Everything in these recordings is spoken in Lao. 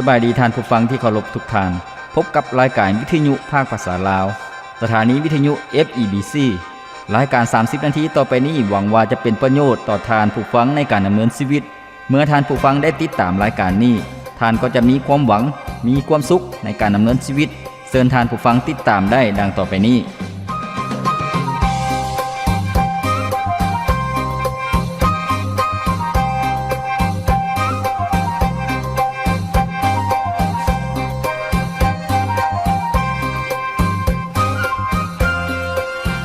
ສະບາຍດີທ່ານຜູ້ຟັງທີ່ເຄົາລົບທຸກທ່ານ. ພົບກັບລາຍການວິທະຍຸພາກພາສາລາວ, ສະຖານີວິທະຍຸ ເອັຟ ອີ ບີ ຊີ. ລາຍການສາມສິບນາທີຕໍ່ໄປນີ້ ຫວັງວ່າຈະເປັນປະໂຫຍດຕໍ່ທ່ານຜູ້ຟັງໃນການດຳເນີນຊີວິດ. ເມື່ອທ່ານຜູ້ຟັງໄດ້ຕິດຕາມລາຍການນີ້, ທ່ານກໍຈະມີຄວາມຫວັງ, ມີຄວາມສຸກໃນການດຳເນີນຊີວິດ. ເຊີນທ່ານຜູ້ຟັງຕິດຕາມໄດ້ດັ່ງຕໍ່ໄປນີ້.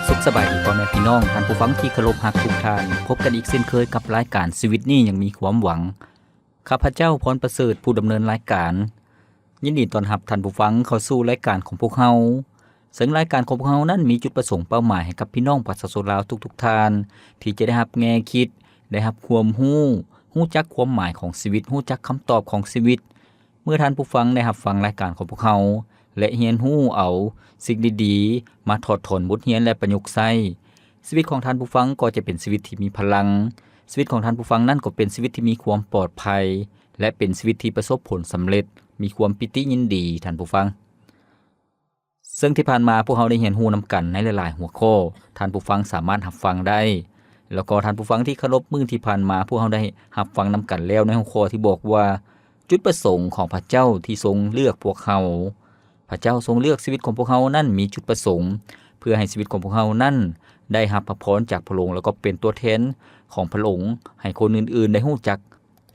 ສຸກສະບາຍດີພໍ່ແມ່ພີ່ນ້ອງ, ທ່ານຜູ້ຟັງທີ່ເຄົາລົບຮັກທຸກທ່ານ, ພົບກັນອີກເຊັ່ນເຄີຍກັບລາຍການຊີວິດນີ້ຍັງມີຄວາມຫວັງ. ຂ້າພະເຈົ້າ ພອນປະເສີດ ຜູ້ດຳເນີນລາຍການ ຍິນດີຕ້ອນຮັບທ່ານຜູ້ຟັງເຂົ້າສູ່ລາຍການຂອງພວກເຮົາ, ເຊິ່ງລາຍການຂອງພວກເຮົານັ້ນມີຈຸດປະສົງເປົ້າໝາຍໃຫ້ກັບພີ່ນ້ອງປະຊາຊົນລາວທຸກໆທ່ານ ທີ່ຈະໄດ້ຮັບແງ່ຄິດ, ໄດ້ຮັບຄວາມຮູ້, ຮູ້ຈັກຄວາມໝາຍຂອງຊີວິດ, ຮູ້ຈັກຄຳຕອບຂອງຊີວິດ. ເມື່ອທ່ານຜູ້ຟັງໄດ້ຮັບຟັງລາຍການຂອງພວກເຮົາ ແລະ ຮຽນຮູ້ເອົາສິ່ງດີໆມາຖອດຖອນບົດຮຽນ ແລະ ປະຍຸກໃຊ້, ຊີວິດຂອງທ່ານຜູ້ຟັງກໍຈະເປັນຊີວິດທີ່ມີພະລັງ, ຊີວິດຂອງທ່ານຜູ້ຟັງນັ້ນກໍເປັນຊີວິດທີ່ມີຄວາມປອດໄພ ແລະ ເປັນຊີວິດທີ່ປະສົບຜົນສຳເລັດ, ມີຄວາມປີຕິຍິນດີ, ທ່ານຜູ້ຟັງ. ເຊິ່ງທີ່ຜ່ານມາພວກເຮົາໄດ້ຮຽນຮູ້ນຳກັນໃນຫຼາຍໆຫົວຂໍ້, ທ່ານຜູ້ຟັງສາມາດຮັບຟັງໄດ້. ແລ້ວກໍທ່ານຜູ້ຟັງທີ່ເຄົາລົບ, ມື້ທີ່ຜ່ານມາພວກເຮົາໄດ້ຮັບຟັງນຳກັນແລ້ວໃນຫົວຂໍ້ທີ່ບອກວ່າ ຈຸດປະສົງຂອງພະເຈົ້າທີ່ຊົງເລືອກພວກເຮົາ. ພະເຈົ້າຊົງເລືອກຊີວິດຂອງພວກເຮົານັ້ນມີຈຸດປະສົງ ເພື່ອໃຫ້ຊີວິດຂອງພວກເຮົານັ້ນໄດ້ຮັບພະພອນຈາກພະອົງ ແລ້ວກໍເປັນຕົວແທນຂອງພະອົງ ໃຫ້ຄົນອື່ນໆໄດ້ຮູ້ຈັກ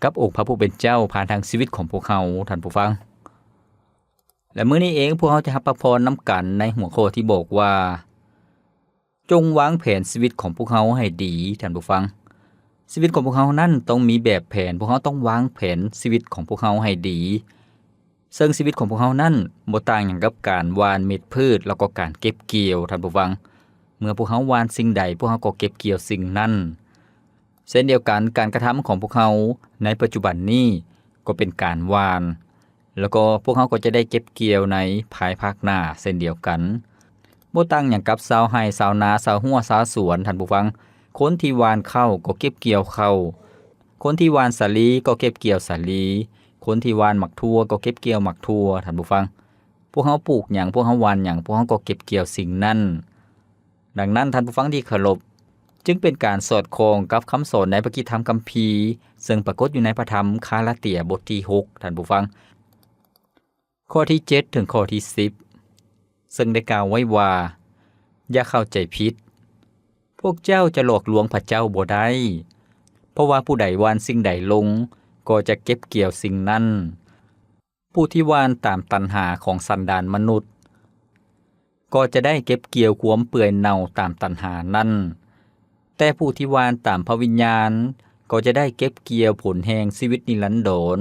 ກັບອົງພະຜູ້ເປັນເຈົ້າ ຜ່ານທາງຊີວິດຂອງພວກເຮົາ, ທ່ານຜູ້ຟັງ. ແລະ ມື້ນີ້ເອງພວກເຮົາຈະຮັບພະພອນນຳກັນໃນຫົວຂໍ້ທີ່ບອກວ່າ ຈົ່ງວາງແຜນຊີວິດຂອງພວກເຮົາໃຫ້ດີ, ທ່ານຜູ້ຟັງ. ຊີວິດຂອງພວກເຮົານັ້ນຕ້ອງມີແບບແຜນ, ພວກເຮົາຕ້ອງວາງແຜນຊີວິດຂອງພວກເຮົາໃຫ້ດີ. ເຊິ່ງຊີວິດຂອງພວກເຮົານັ້ນບໍ່ຕ່າງຫຍັງກັບການຫວ່ານເມັດພືດ ແລ້ວກໍການເກັບກ່ຽວ, ທ່ານຜູ້ຟັງ. ເມື່ອພວກເຮົາຫວ່ານສິ່ງໃດ, ພວກເຮົາກໍເກັບກ່ຽວສິ່ງນັ້ນ. ເຊັ່ນດຽວກັນ, ການກະທຳຂອງພວກເຮົາໃນປັດຈຸບັນນີ້ກໍເປັນການຫວ່ານ, ແລ້ວກໍພວກເຮົາກໍຈະໄດ້ເກັບກ່ຽວໃນພາຍພາກໜ້າເຊັ່ນດຽວກັນ. ບໍ່ຕ່າງຫຍັງກັບຊາວໄຮ່, ຊາວນາ, ຊາວຮົ້ວ, ຊາວສວນ, ທ່ານຜູ້ຟັງ. ຄົນທີ່ຫວ່ານເຂົ້າກໍເກັບກ່ຽວເຂົ້າ, ຄົນທີ່ຫວ່ານສາລີກໍເກັບກ່ຽວສາລີ, ຄົນທີ່ຫວ່ານໝາກຖົ່ວກໍເກັບກ່ຽວໝາກຖົ່ວ, ທ່ານຜູ້ຟັງ. ພວກເຮົາປູກຫຍັງ, ພວກເຮົາຫວ່ານຫຍັງ, ພວກເຮົາກໍເກັບກ່ຽວສິ່ງນັ້ນ. ດັ່ງນັ້ນ, ທ່ານຜູ້ຟັງທີ່ເຄົາລົບ, ຈຶ່ງເປັນການສອດຄ່ອງກັບຄຳສອນໃນພະກິດທຳຄຳພີ ເຊິ່ງປາກົດຢູ່ໃນພະທຳກາລາເຕຍບົດທີຫົກ, ທ່ານຜູ້ຟັງ, ຂໍ້ທີເຈັດເຖິງຂໍ້ທີສິບ, ເຊິ່ງໄດ້ກ່າວໄວ້ວ່າ, ຢ່າເຂົ້າໃຈຜິດ, ພວກເຈົ້າຈະຫຼອກລວງພະເຈົ້າບໍ່ໄດ້, ເພາະວ່າຜູ້ໃດຫວ່ານສິ່ງໃດລົງ, ກໍຈະເກັບກ່ຽວສິ່ງນັ້ນ. ຜູ້ທີ່ຫວ່ານຕາມຕັນຫາຂອງສັນດານມະນຸດ ກໍຈະໄດ້ເກັບກ່ຽວຄວາມເປື່ອຍເນົ່າຕາມຕັນຫານັ້ນ, ແຕ່ຜູ້ທີ່ຫວ່ານຕາມພະວິນຍານ ກໍຈະໄດ້ເກັບກ່ຽວຜົນແຫ່ງຊີວິດນິລັນດອນ.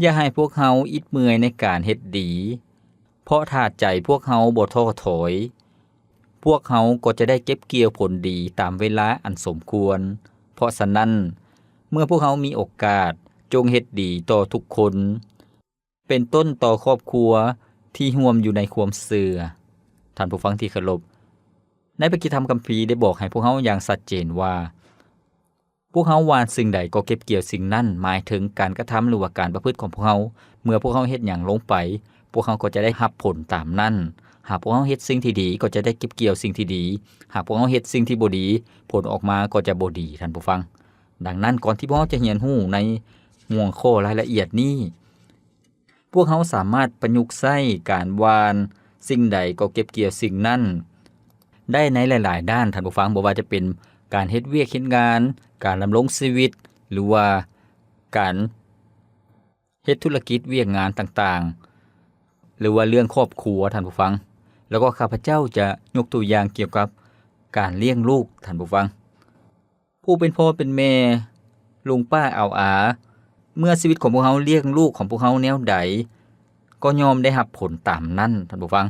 ຢ່າໃຫ້ພວກເຮົາອິດເມື່ອຍໃນການເຮັດດີ, ເພາະຖ້າໃຈພວກເຮົາບໍ່ທໍ້ຖອຍ, ພວກເຮົາກໍຈະໄດ້ເກັບກ່ຽວຜົນດີຕາມເວລາອັນສົມຄວນ. ເພາະສະນັ້ນ, ເມື່ອພວກເຮົາມີໂອກາດ, ຈົ່ງເຮັດດີຕໍ່ທຸກຄົນ, ເປັນຕົ້ນຕໍ່ຄອບຄົວທີ່ຮ່ວມຢູ່ໃນຄວາມເຊື່ອ. ທ່ານຜູ້ຟັງທີ່ເຄົາລົບ, ໃນພະກິດທຳຄຳພີໄດ້ບອກໃຫ້ພວກເຮົາຢ່າງຊັດເຈນວ່າ, ພວກເຮົາຫວ່ານສິ່ງໃດກໍເກັບກ່ຽວສິ່ງນັ້ນ, ໝາຍເຖິງການກະທຳ ຫຼືວ່າການປະພຶດຂອງພວກເຮົາ. ເມື່ອພວກເຮົາເຮັດຫຍັງລົງໄປ, ພວກເຮົາກໍຈະໄດ້ຮັບຜົນຕາມນັ້ນ. ຫາກພວກເຮົາເຮັດສິ່ງທີ່ດີ, ກໍຈະໄດ້ເກັບກ່ຽວສິ່ງທີ່ດີ. ຫາກພວກເຮົາເຮັດສິ່ງທີ່ບໍ່ດີ, ຜົນອອກມາກໍຈະບໍ່ດີ, ທ່ານຜູ້ຟັງ. ດັ່ງນັ້ນ, ກ່ອນທີ່ພວກເຮົາຈະຮຽນຮູ້ໃນຫົວຂໍ້ລາຍລະອຽດນີ້, ພວກເຮົາສາມາດປະຍຸກໃຊ້ການຫວ່ານສິ່ງໃດກໍເກັບກ່ຽວສິ່ງນັ້ນໄດ້ໃນຫຼາຍໆດ້ານ, ທ່ານຜູ້ຟັງ, ບໍ່ວ່າຈະເປັນການເຮັດວຽກເຮັດງານ, ການດຳລົງຊີວິດ, ຫຼືວ່າການເຮັດທຸລະກິດວຽກງານຕ່າງໆ, ຫຼືວ່າເລື່ອງຄອບຄົວ, ທ່ານຜູ້ຟັງ. ແລ້ວກໍຂ້າພະເຈົ້າຈະຍົກຕົວຢ່າງກ່ຽວກັບການລ້ຽງລູກ, ທ່ານຜູ້ຟັງ. ຜູ້ເປັນພໍ່ເປັນແມ່, ລຸງປ້າອາວອາ, ເມື່ອຊີວິດຂອງພວກເຮົາລ້ຽງລູກຂອງພວກເຮົາແນວໃດ, ກໍຍ່ອມໄດ້ຮັບຜົນຕາມນັ້ນ, ທ່ານຜູ້ຟັງ.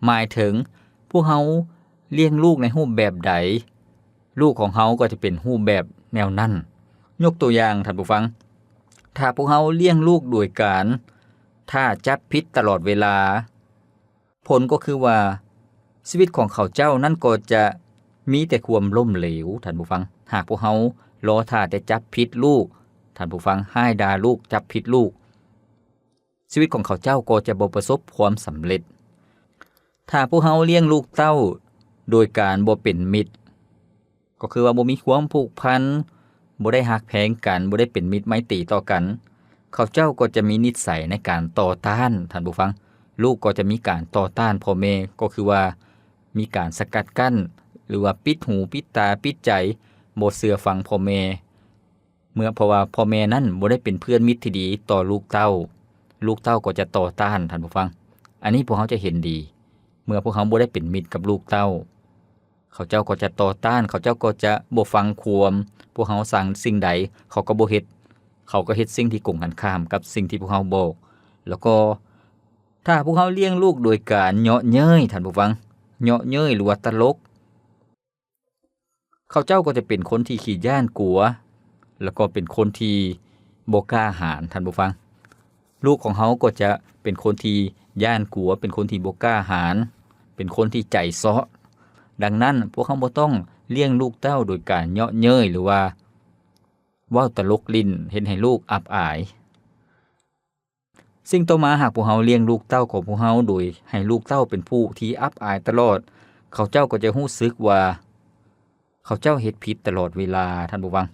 ໝາຍເຖິງພວກເຮົາລ້ຽງລູກໃນຮູບແບບໃດ, ລູກຂອງເຮົາກໍຈະເປັນຮູບແບບແນວນັ້ນ. ຍົກຕົວຢ່າງ, ທ່ານຜູ້ຟັງ, ຖ້າພວກເຮົາລ້ຽງລູກໂດຍການຖ້າຈັບຜິດຕະຫຼອດເວລາ, ຜົນກໍຄືວ່າ ຊີວິດຂອງເຂົາເຈົ້ານັ້ນກໍຈະມີແຕ່ຄວາມລົ້ມເຫຼວ, ທ່ານຜູ້ຟັງ. ຫາກພວກເຮົາລໍຖ້າແຕ່ຈັບຜິດລູກ, ທ່ານຜູ້ຟັງ, ຮ້າຍດ່າລູກ, ຈັບຜິດລູກ, ຊີວິດຂອງເຂົາເຈົ້າກໍຈະບໍ່ປະສົບຄວາມສຳເລັດ. ຖ້າພວກເຮົາລ້ຽງລູກເຕົ້າໂດຍການບໍ່ເປັນມິດ ກໍຄືວ່າບໍ່ມີຄວາມຜູກພັນ, ບໍ່ໄດ້ຮັກແພງກັນ, ບໍ່ໄດ້ເປັນມິດໄມຕີຕໍ່ກັນ, ເຂົາເຈົ້າກໍຈະມີນິດໄສໃນການຕໍ່ຕ້ານ, ທ່ານຜູ້ຟັງ. ລູກກໍຈະມີການຕໍ່ຕ້ານພໍ່ແມ່, ກໍຄືວ່າມີການສະກັດກັ້ນ ຫຼືວ່າປິດຫູ, ປິດຕາ, ປິດໃຈ, ບໍ່ເຊື່ອຟັງພໍ່ແມ່. ເມື່ອ ເພາະວ່າພໍ່ແມ່ນັ້ນບໍ່ໄດ້ເປັນເພື່ອນມິດທີ່ດີຕໍ່ລູກເຕົ້າ, ລູກເຕົ້າກໍຈະຕໍ່ຕ້ານ, ທ່ານຜູ້ຟັງ. ອັນນີ້ພວກເຮົາຈະເຫັນດີ, ເມື່ອພວກເຮົາບໍ່ໄດ້ເປັນມິດກັບລູກເຕົ້າ, ເຂົາເຈົ້າກໍຈະຕໍ່ຕ້ານ, ເຂົາເຈົ້າກໍຈະບໍ່ຟັງຄວາມ. ພວກເຮົາສັ່ງສິ່ງໃດ, ເຂົາກໍບໍ່ເຮັດ, ເຂົາກໍເຮັດສິ່ງທີ່ກົງກັນຂ້າມກັບສິ່ງທີ່ພວກເຮົາບອກ. ແລ້ວກໍ ຖ້າພວກເຮົາລ້ຽງລູກໂດຍການເຍາະເຍີ້ຍ, ທ່ານຜູ້ຟັງ, ເຍາະເຍີ້ຍ ຫຼືວ່າຕະຫຼົກ, ເຂົາເຈົ້າກໍຈະເປັນຄົນທີ່ຂີ້ຢ້ານກົວ ແລ້ວກໍເປັນຄົນທີ່ບໍ່ກ້າຫານ, ທ່ານຜູ້ຟັງ. ລູກຂອງເຮົາກໍຈະເປັນຄົນທີ່ຢ້ານກົວ, ເປັນຄົນທີ່ບໍ່ກ້າຫານ, ເປັນຄົນທີ່ໃຈເຊາະ. ດັ່ງນັ້ນ, ພວກເຮົາບໍ່ຕ້ອງລ້ຽງລູກເຕົ້າໂດຍການເຍາະເຍີ້ຍ ຫຼືວ່າເວົ້າຕະຫຼົກຫຼິ້ນ ເຮັດໃຫ້ລູກອັບອາຍ. ສິ່ງຕໍ່ມາ, ຫາກພວກເຮົາລ້ຽງລູກເຕົ້າຂອງພວກເຮົາໂດຍໃຫ້ລູກເຕົ້າເປັນຜູ້ທີ່ອັບອາຍຕະຫຼອດ, ເຂົາເຈົ້າກໍຈະຮູ້ສຶກວ່າເຂົາເຈົ້າເຮັດຜິດຕະຫຼອດເວລາ, ທ່ານຜູ້ຟັງ.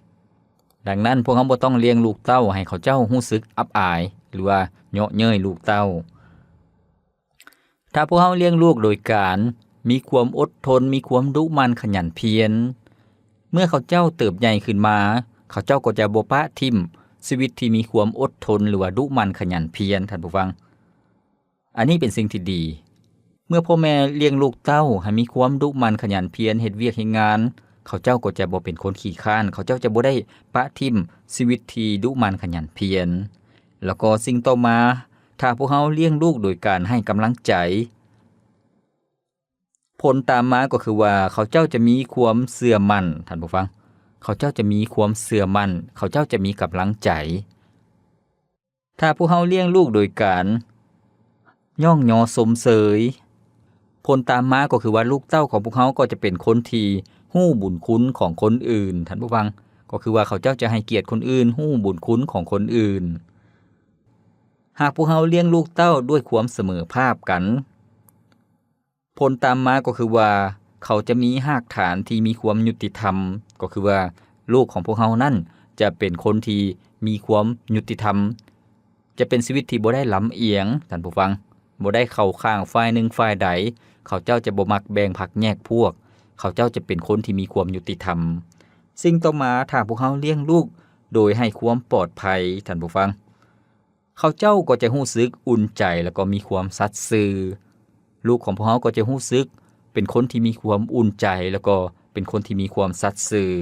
ດັ່ງນັ້ນ, ພວກເຮົາບໍ່ຕ້ອງລ້ຽງລູກເຕົ້າໃຫ້ເຂົາເຈົ້າຮູ້ສຶກອັບອາຍ ຫຼືວ່າເຍາະເຍີ້ຍລູກເຕົ້າ. ຖ້າພວກເຮົາລ້ຽງລູກໂດຍການມີຄວາມອົດທົນ, ມີຄວາມດຸໝັ່ນຂະຫຍັນພຽນ, ເມື່ອເຂົາເຈົ້າເຕີບໃຫຍ່ຂຶ້ນມາ, ເຂົາເຈົ້າກໍຈະບໍ່ປະຖິ້ມຊີວິດທີ່ມີຄວາມອົດທົນ ຫຼືວ່າດຸໝັ່ນຂະຫຍັນພຽນ, ທ່ານຜູ້ຟັງ. ອັນນີ້ເປັນສິ່ງທີ່ດີ. ເມື່ອພໍ່ແມ່ລ້ຽງລູກເຕົ້າໃຫ້ມີຄວາມດຸໝັ່ນຂະຫຍັນພຽນເຮັດວຽກເຮັດງານ, ເຂົາເຈົ້າກໍຈະບໍ່ເປັນຄົນຂີ້ຄ້ານ, ເຂົາເຈົ້າຈະບໍ່ໄດ້ປະຖິ້ມຊີວິດທີ່ດຸໝັ່ນຂະຫຍັນພຽນ. ແລ້ວກໍສິ່ງຕໍ່ມາ, ຖ້າພວກເຮົາລ້ຽງລູກໂດຍການໃຫ້ກຳລັງໃຈ, ຜົນຕາມມາກໍຄືວ່າເຂົາເຈົ້າຈະມີຄວາມເຊື່ອໝັ້ນ, ທ່ານຜູ້ຟັງ, ເຂົາເຈົ້າຈະມີຄວາມເຊື່ອໝັ້ນ, ເຂົາເຈົ້າຈະມີກຳລັງໃຈ. ຖ້າພວກເຮົາລ້ຽງລູກໂດຍການຍ້ອງຍໍຊົມເຊີຍ, ຜົນຕາມມາກໍຄືວ່າລູກເຕົ້າຂອງພວກເຮົາກໍຈະເປັນຄົນທີ່ຮູ້ບຸນຄຸນຂອງຄົນອື່ນ, ທ່ານຜູ້ຟັງ, ກໍຄືວ່າເຂົາເຈົ້າຈະໃຫ້ກຽດຄົນອື່ນ, ຮູ້ບຸນຄຸນຂອງຄົນອື່ນ. ຫາກພວກເຮົາລ້ຽງລູກເຕົ້າດ້ວຍຄວາມສະເໝີພາບກັນ, ຜົນຕາມມາກໍຄືວ່າເຂົາຈະມີຮາກຖານທີ່ມີຄວາມຍຸຕິທຳ, ກໍຄືວ່າລູກຂອງພວກເຮົານັ້ນຈະເປັນຄົນທີ່ມີຄວາມຍຸຕິທຳ, ຈະເປັນຊີວິດທີ່ບໍ່ໄດ້ລຳອຽງ, ທ່ານຜູ້ຟັງ, ບໍ່ໄດ້ເຂົ້າຂ້າງຝ່າຍໜຶ່ງຝ່າຍໃດ, ເຂົາເຈົ້າຈະບໍ່ມັກແບ່ງພັກແຍກພວກ, ເຂົາເຈົ້າຈະເປັນຄົນທີ່ມີຄວາມຍຸຕິທຳ. ສິ່ງຕໍ່ມາ, ຖ້າພວກເຮົາລ້ຽງລູກໂດຍໃຫ້ຄວາມປອດໄພ, ທ່ານຜູ້ຟັງ, ເຂົາເຈົ້າກໍຈະຮູ້ສຶກອຸ່ນໃຈ ແລ້ວກໍມີຄວາມສັດຊື່. ລູກຂອງພວກເຮົາກໍຈະຮູ້ສຶກເປັນຄົນທີ່ມີຄວາມອຸ່ນໃຈ ແລ້ວກໍເປັນຄົນທີ່ມີຄວາມສັດຊື່.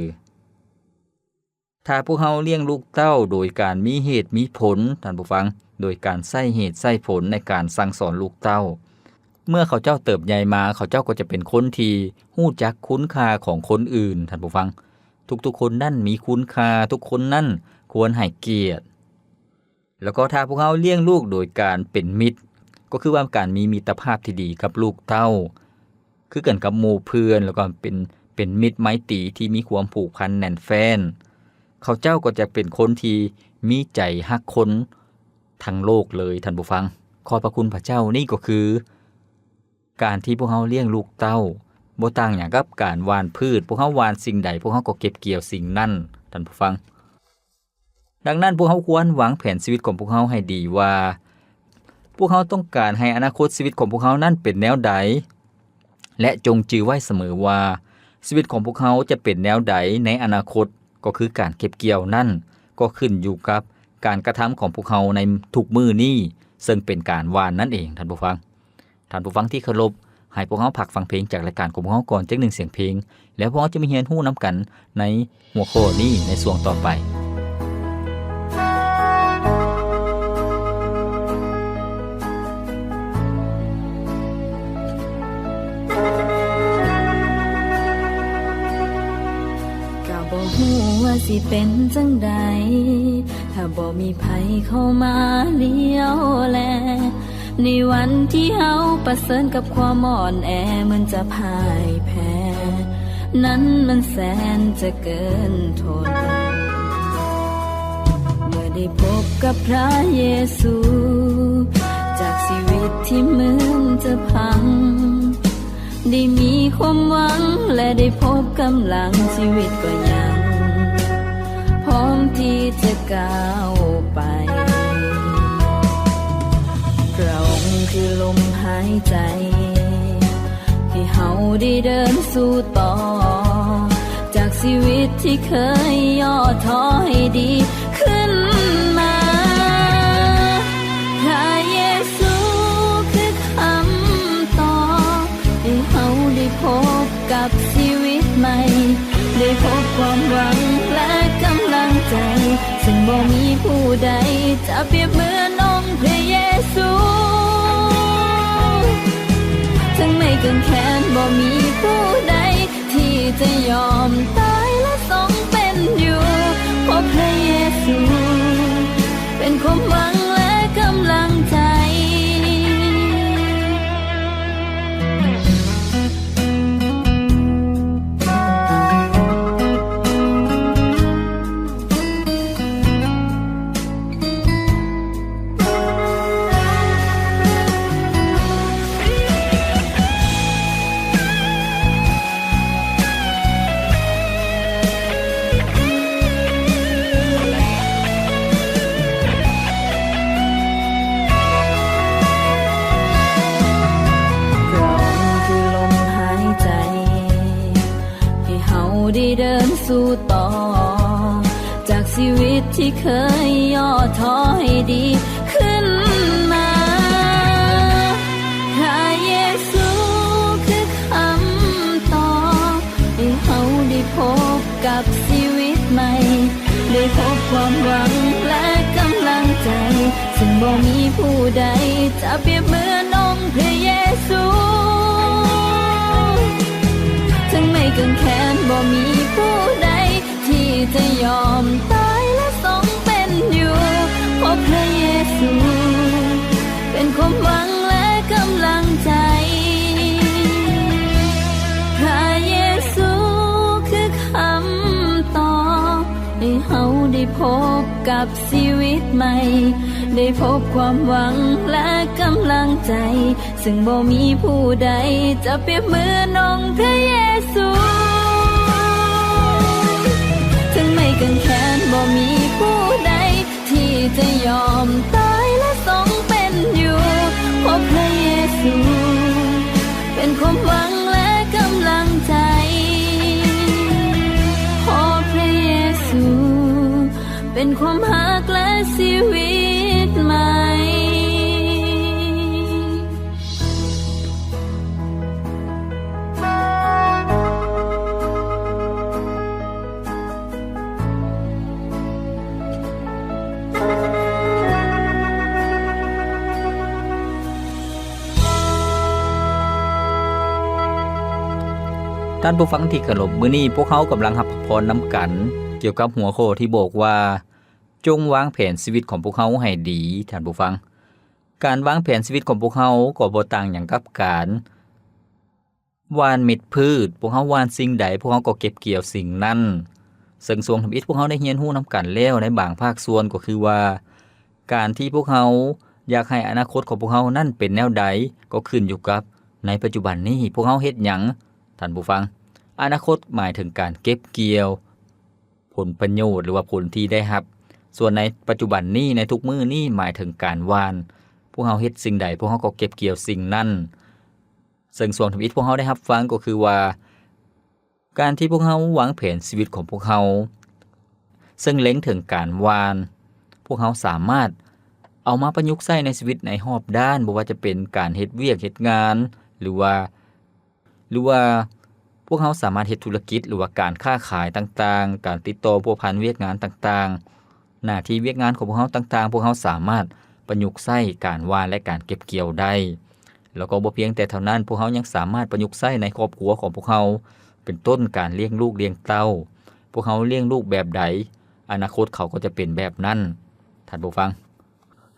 ຖ້າພວກເຮົາລ້ຽງລູກເຕົ້າໂດຍການມີເຫດມີຜົນ, ທ່ານຜູ້ຟັງ, ໂດຍການໃຊ້ເຫດໃຊ້ຜົນໃນການສັ່ງສອນລູກເຕົ້າ, ເມື່ອເຂົາເຈົ້າເຕີບໃຫຍ່ມາ, ເຂົາເຈົ້າກໍຈະເປັນຄົນທີ່ຮູ້ຈັກຄຸນຄ່າຂອງຄົນອື່ນ, ທ່ານຜູ້ຟັງ. ທຸກໆຄົນນັ້ນມີຄຸນຄ່າ, ທຸກຄົນນັ້ນຄວນໃຫ້ກຽດ. ແລ້ວກໍຖ້າພວກເຮົາລ້ຽງລູກໂດຍການເປັນມິດ, ກໍຄືວ່າການມີມິດຕະພາບທີ່ດີກັບລູກເຕົ້າ, ຄືກັນກັບໝູ່ເພື່ອນ, ແລ້ວກໍເປັນ, ເປັນມິດໄມຕີທີ່ມີຄວາມຜູກພັນແໜ້ນແຟ້ນ, ເຂົາເຈົ້າກໍຈະເປັນຄົນທີ່ມີໃຈຮັກຄົນທັງໂລກເລີຍ, ທ່ານຜູ້ຟັງ. ຂອບພະຄຸນພະເຈົ້າ, ນີ້ກໍຄືການທີ່ພວກເຮົາລ້ຽງລູກເຕົ້າ, ບໍ່ຕ່າງຫຍັງກັບການຫວ່ານພືດ, ພວກເຮົາຫວ່ານສິ່ງໃດ, ພວກເຮົາກໍເກັບກ່ຽວສິ່ງນັ້ນ, ທ່ານຜູ້ຟັງ. ດັ່ງນັ້ນ, ພວກເຮົາຄວນວາງແຜນຊີວິດຂອງພວກເຮົາໃຫ້ດີວ່າ ພວກເຮົາຕ້ອງການໃຫ້ອະນາຄົດຊີວິດຂອງພວກເຮົານັ້ນເປັນແນວໃດ, ແລະ ຈົ່ງຈື່ໄວ້ສະເໝີວ່າ ຊີວິດຂອງພວກເຮົາຈະເປັນແນວໃດໃນອະນາຄົດ, ກໍຄືການເກັບກ່ຽວນັ້ນ ກໍຂຶ້ນຢູ່ກັບການກະທຳຂອງພວກເຮົາໃນທຸກມື້ນີ້, ເຊິ່ງເປັນການຫວ່ານນັ້ນເອງ, ທ່ານຜູ້ຟັງ. ທ່ານຜູ້ຟັງທີ່ເຄົາລົບ, ໃຫ້ພວກເຮົາພັກຟັງເພງຈາກລາຍການຂອງພວກເຮົາກ່ອນຈັກໜຶ່ງສຽງເພງ, ແລ້ວພວກເຮົາຈະມາຮຽນຮູ້ນຳກັນໃນຫົວຂໍ້ນີ້ໃນຊ່ວງຕໍ່ໄປ. ກະບໍ່ຮູ້ວ່າຊິເປັນຈັ່ງໃດ ຖ້າບໍ່ມີໃຜເຂົ້າມາລ້ຽວແລ. ໃນວັນທີ່ເຮົາປະເຊີນກັບຄວາມອ່ອນແອ ເໝືອນຈະພ່າຍແພ້ ນັ້ນມັນແສນຈະເກີນທົນ. ເມື່ອໄດ້ພົບກັບພຣະເຢຊູ ຊີວິດທີ່ເໝືອນຈະພັງ ໄດ້ມີຄວາມຫວັງ ແລະ ໄດ້ພົບກຳລັງ ຊີວິດກໍຍັງ ພ້ອມທີ່ຈະກ້າວໄປ. ພຣະອົງຄືລົມຫາຍໃຈ ທີ່ເຮົາໄດ້ເດີນສູ້ຕໍ່ ຈາກຊີວິດທີ່ເຄີຍຫຍໍ້ທໍ້ໃຫ້ດີຂຶ້ນມາ. ພຣະເຢຊູຄືຄຳຕອບ ໃຫ້ເຮົາໄດ້ພົບກັບຊີວິດໃໝ່ ໄດ້ພົບຄວາມຫວັງ ແລະ ກຳລັງໃຈ ເຊິ່ງບໍ່ມີຜູ້ໃດຈະປຽບເໝືອນອົງພຣະເຢຊູ. ເຖິງໄມ້ກາງແຂນ ບໍ່ມີຜູ້ໃດທີ່ຈະຍອມຕາຍ ແລະ ຊົງເປັນຢູ່ ເພາະພຣະເຢຊູເປັນຄວາມຫວັງ ແລະ ກຳລັງໃຈ. ພຣະອົງຄືລົມຫາຍໃຈ ໃຫ້ເຮົາໄດ້ເດີນສູ້ຕໍ່ ຈາກຊີວິດທີ່ເຄີຍຫຍໍ້ທໍ້ໃຫ້ດີຂຶ້ນມາ. ພຣະເຢຊູຄືຄຳຕອບ ໃຫ້ເຮົາໄດ້ພົບກັບຊີວິດໃໝ່ ໄດ້ພົບຄວາມຫວັງ ແລະ ກຳລັງໃຈ ເຊິ່ງບໍ່ມີຜູ້ໃດຈະປຽບເໝືອນອົງພຣະເຢຊູ. ເຖິງໄມ້ກາງແຂນ ບໍ່ມີຜູ້ໃດທີ່ຈະຍອມຕາຍ ແລະ ຊົງເປັນຢູ່ ເພາະພຣະເຢຊູເປັນຄວາມຫວັງ ແລະ ກຳລັງໃຈ. ພຣະເຢຊູຄືຄຳຕອບ ໃຫ້ເຮົາໄດ້ພົບກັບຊີວິດໃໝ່ ໄດ້ພົບຄວາມຫວັງ ແລະ ກຳລັງໃຈ ເຊິ່ງບໍ່ມີຜູ້ໃດຈະປຽບເໝືອນອົງພຣະເຢຊູ. ເຖິງໄມ້ກາງແຂນ ບໍ່ມີຜູ້ໃດ ທີ່ຈະຍອມຕາຍ ແລະ ຊົງເປັນຢູ່ ເພາະພຣະເຢຊູເປັນຄວາມຫວັງ ແລະ ກຳລັງໃຈ ເພາະພຣະເຢຊູເປັນຄວາມຮັກ ແລະ ຊີວິດໃໝ່. ທ່ານຜູ້ຟັງທີ່ເຄົາລົບ, ມື້ນີ້ພວກເຮົາກຳລັງຮັບພະພອນນຳກັນ ກ່ຽວກັບຫົວຂໍ້ທີ່ບອກວ່າ ຈົ່ງວາງແຜນຊີວິດຂອງພວກເຮົາໃຫ້ດີ. ທ່ານຜູ້ຟັງ, ການວາງແຜນຊີວິດຂອງພວກເຮົາກໍບໍ່ຕ່າງຫຍັງກັບການ ຫວ່ານເມັດພືດ, ພວກເຮົາຫວ່ານສິ່ງໃດ ພວກເຮົາກໍເກັບກ່ຽວສິ່ງນັ້ນ. ເຊິ່ງຊ່ວງທຳອິດພວກເຮົາໄດ້ຮຽນຮູ້ນຳກັນແລ້ວໃນບາງພາກສ່ວນ ກໍຄືວ່າ ການທີ່ພວກເຮົາຢາກໃຫ້ອະນາຄົດຂອງພວກເຮົານັ້ນເປັນແນວໃດ ກໍຂຶ້ນຢູ່ກັບໃນປັດຈຸບັນນີ້ພວກເຮົາເຮັດຫຍັງ. ທ່ານຜູ້ຟັງ, ອະນາຄົດໝາຍເຖິງການເກັບກ່ຽວ ຜົນປະໂຫຍດ ຫຼືວ່າຜົນທີ່ໄດ້ຮັບ, ສ່ວນໃນປັດຈຸບັນນີ້ ໃນທຸກມື້ນີ້ ໝາຍເຖິງການຫວ່ານ, ພວກເຮົາເຮັດສິ່ງໃດ ພວກເຮົາກໍເກັບກ່ຽວສິ່ງນັ້ນ. ເຊິ່ງຊ່ວງທຳອິດພວກເຮົາໄດ້ຮັບຟັງກໍຄືວ່າ ການທີ່ພວກເຮົາວາງແຜນຊີວິດຂອງພວກເຮົາ ເຊິ່ງເລັງເຖິງການຫວ່ານ, ພວກເຮົາສາມາດເອົາມາປະຍຸກໃຊ້ໃນຊີວິດໃນຮອບດ້ານ, ບໍ່ວ່າຈະເປັນການເຮັດວຽກເຮັດງານ ຫຼືວ່າ ຫຼືວ່າພວກເຮົາສາມາດເຮັດທຸລະກິດ ຫຼືວ່າການຄ້າຂາຍຕ່າງໆ, ການຕິດຕໍ່ພົວພັນວຽກງານຕ່າງໆ, ໜ້າທີ່ວຽກງານຂອງພວກເຮົາຕ່າງໆ, ພວກເຮົາສາມາດປະຍຸກໃຊ້ການຫວ່ານ ແລະ ການເກັບກ່ຽວໄດ້. ແລ້ວກໍບໍ່ພຽງແຕ່ເທົ່ານັ້ນ, ພວກເຮົາຍັງສາມາດປະຍຸກໃຊ້ໃນຄອບຄົວຂອງພວກເຮົາ, ເປັນຕົ້ນການລ້ຽງລູກລ້ຽງເຕົ້າ. ພວກເຮົາລ້ຽງລູກແບບໃດ, ອະນາຄົດເຂົາກໍຈະເປັນແບບນັ້ນ. ທ່ານຜູ້ຟັງ,